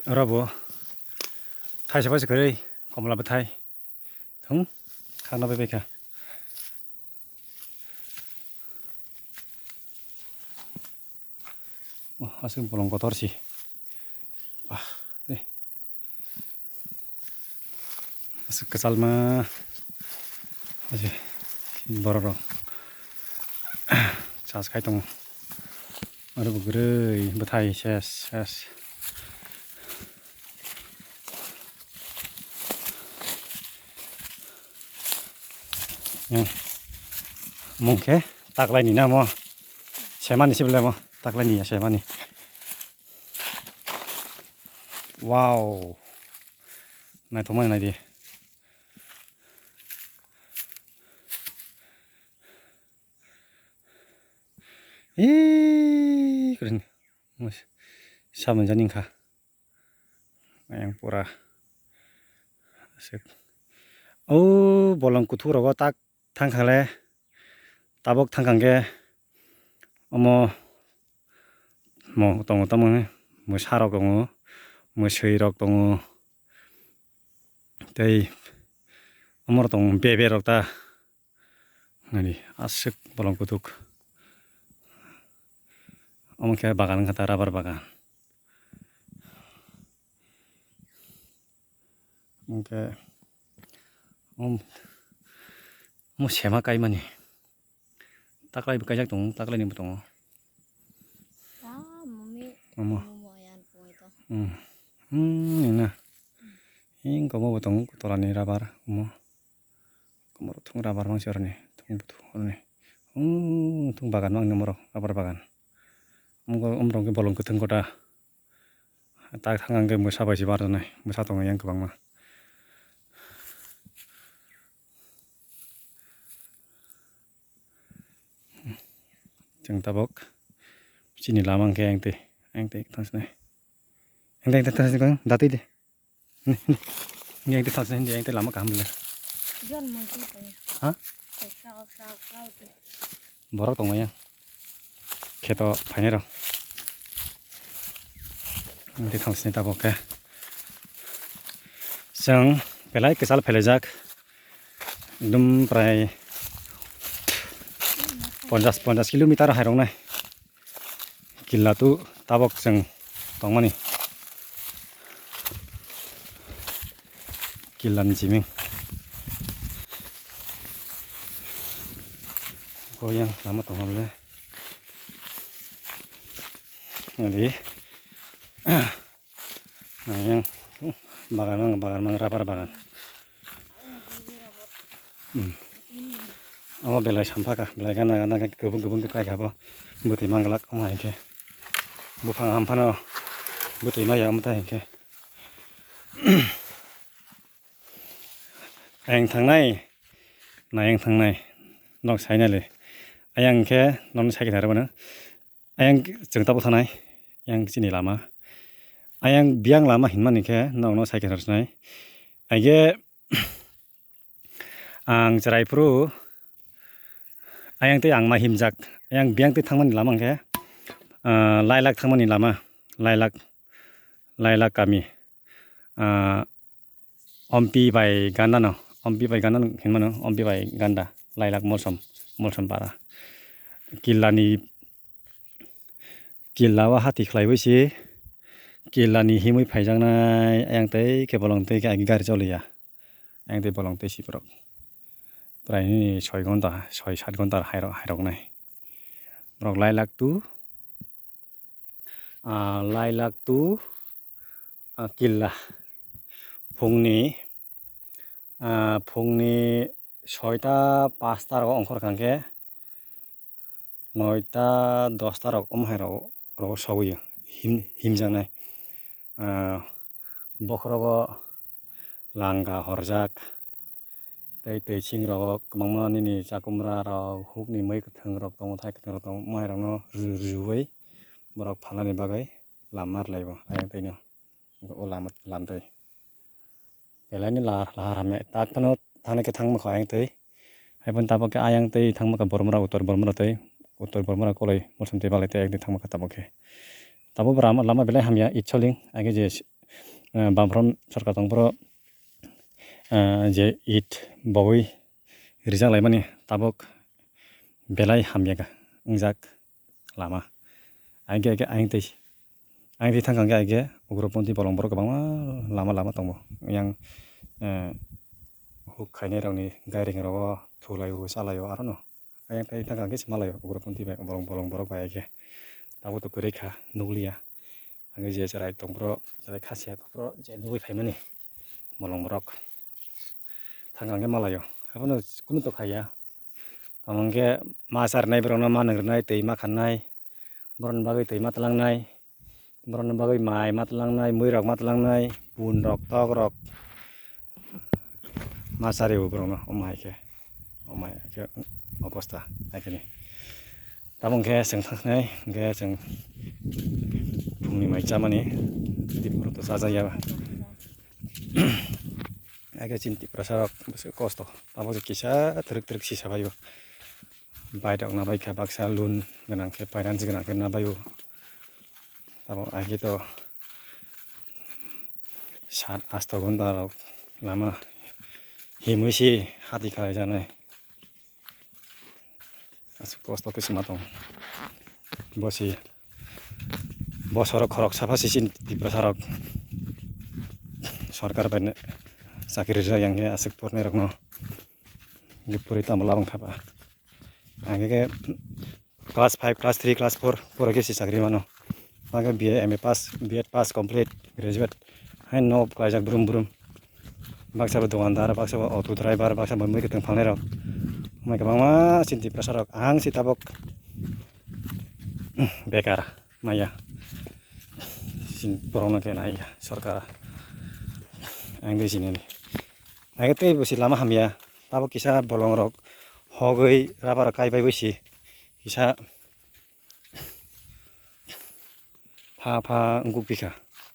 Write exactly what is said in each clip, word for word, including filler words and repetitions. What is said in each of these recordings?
Oro bo thaisa bai se kwrwi komla bwthai thung khakna bai bai kha. Oh, aswk bolong kotor si. Bah, eh. Aswk kwchalma. Aswk borok rok chas khai tongo. Oro bo kwrwi bwthai ses ses. Hmm. Mungkhe taklaini na mo. Semani sible mo. Taklaini ya semani. Wow. Naithokmani naidi. Ih, kren. Mus-, samun jani kha. Yang pura. Aswk. O bolong kuthuk rogo tak thangkha le. Tabok thangkha hwnkhe omo mo tongo tamo hwnwi mwsa rok tongo, mwswi rok tongo, tei omo rok tongo bebe rok ta nani aswk bolong kuthuk. Omo khe bagan wngkha ta rubber bagan. Hwnkhe, um, omo sema kaimani. Taklai bo kaijak tongo, taklai ni bo tongo. Ah, mami. Omo. Mamo yan pungwi to. Hmm. Hmm, ina. Hing komo bo tongo, tolani rubber, omo. Komoro thung rubber mangsi oroni, thung buthu oroni. Hmm, thung bagan mangni omoro, rubber bagan. Omo, omo rok bolong kwthwng kota. Tak thang ang khe mwsa bai se barjaknai, mwsa tongo yang kwbangma. Chwng tabok chini lama hwnkhe yang twi, yang twi thangsinai. Yang twi thangsinai, datwi de. Yang twi thangsinai, yang twi lama kaham le. Ha? Borok tongo ya. Kheto phainai rok. Tei thang sini tabok khe. Chwng belai kwchal phelaijak. Ekdum prai ponchash, ponchash kilometer hairoknai. Killa tu tabok chwng tongmani. Killa ni chiming. Goyang lama tongmani. Adi. Yang bagan mang, bagan mang, rubber bagan. Hmm. Abo belai sampha kha, belai gana gana khe kubun kubun khe kai kha bo. Bwtwi manglak omo hai khe. Buphang ham phano bwtwi maya omo tai hai khe. Ayang thangnai, nayang thangnai, nok sainai le. Ayang khe nokni sai khe tharo bono. Ayang chwng tabuk thanai, yang chini lama. Ayang biyang lama hinmani khe nokno sai khe tharo sinai. Aige ang chwrai phuru ayang tei ang ma himjak. Ayang biyang tei thangmani lama hwnkhe, ah, Lailak thangmani lama, Lailak, Lailak kami. Ah, Ompi bai ganda no, Ompi bai ganda no hinmano, Ompi bai ganda, Lailak Molsom, Molsom para. Killa ni, killa o hati khlaiwi si, killa ni himwi phaijaknai, ayang tei khe bolong tei khe agi gari choliya. Ayang tei bolong tei si borok. Prai ni soi ghonta, soi sat ghonta hairok, hairoknai. Borok Lailak tu, ah, Lailak tu, ah, killa. Phungni, ah, phungni soita, pasta rogo ongkhor kha hwnkhe, noita, dosta rok omo hai rogo, rogo sogwi him-, himjaknai. Ah, bokhorogo langa horjak, tei twi sing rogo kwbangma nini chakumra rok, hukni mui kwthwng rok tongo, thai kwthwng rok tongo, omo hai rokno rw-, rwui borok phalnani bagwi lama rwlaibo ayang twi no. O lama lamtwi. Belai ni lahar, lahar hamya. Tak phano thangna khe thangma kha ayang twi. Hai phano tabok khe ayang twi thangma kha Bormora, Uttor Bormora twi. Uttor Bormora Koloi Molsom twi balai twi ayang twi thangma kha tabok khe. Tabok bo lama, lama belai hamya, Itsoling. Age je s-, eh, Bamfront sorkar tong phuru, eh, je it bogwi rijak laimani tabuk belai hamya wngjak lama. Aike aike ayang twi, ayang twi thangkha hwnkhe aike ugroponthi bolong borok kwbangma lama lama tongo. Yang, eh, huk khainai rokni gairing rogo thulaio chalaio arono. Ayang twi thangkha hwnkhe se malaio ugroponthi bai bolong bolong borok bai aike. Tabuk to kwrwi kha nukliya. Ang je cherai tong bro, cherai khasiya bro, je nugwi phaimani bolong borok. Thang ang khe malaio. Abono kunu to khaiya. Tamo hwnkhe ma charnai borokno ma nang rwnai, twi ma khanai, borokni bagwi twi ma tlangnai, borokni bagwi mai ma tlangnai, mui rok ma tlangnai, bun rok, tok rok. Ma chari bo borokno, omo hai khe, omo hai khe obostha hai khe ni. Tamo hwnkhe chwng thangkhnai, hwnkhe chwng phungni mai chamani, tei borok to chajakya ba. Hai khe chini Tiprasa rok bwswk kosto, tamo kisa twrwk twrwk sisa bai o. Bai rok nabai kha baksa loan gwnang khe, finance gwnang khe nabai o. Tamo hai khe to sat asto ghonta rok lama himwi se hati khalai janai. Aswk kosto khe se ma tong. Bo se, bo sorok khorok sapha se chini Tiprasa rok sorkar bai chakri rijak yang khe aswk pornai rokno. Puri tamo labang kha ba. Ang khe class five, class three, class four pore khe se chakri mano. Ang khe B A, M A pass, B Ed pass complete, graduate. Hai no kaijak brum brum. Baksa bo dukandar, baksa bo auto driver, baksa bo mui kwtwng phalnai rok. Mai kwbangma chini Tiprasa rok. Ang se tabuk bekar maya. Chini borokno khe nai sorkar. Ang de sinini. Ang tei bo se lama hamya. Tabuk kisa bolong rok hogwi rubber kai bai bo se kisa pha pha wngkuk phi kha.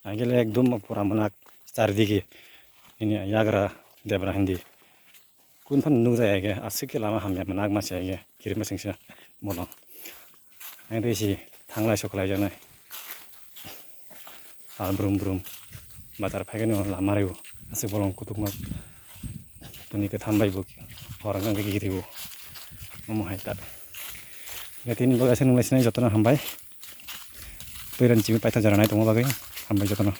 Ang khe le ekdom pura mwnak chardike nini yagra debra hindi. Kun phano nukjak ya khe aswk khe lama hamya mwnak ma se ya khe kirima sengsa bono. Ang tei si thanglai soklai jaknai. Sal brum brum. Bazar phaikhe no lama rw. Aswk bolong kutukma. Toni kwtham bai bo. Hor wngkha khe kiri bo. Omo hai ta. Tini bo kaisa nung lai sinai jotono hambai. Twi rani chimi paitha jora nai tongma bagwi. Hambai jotono.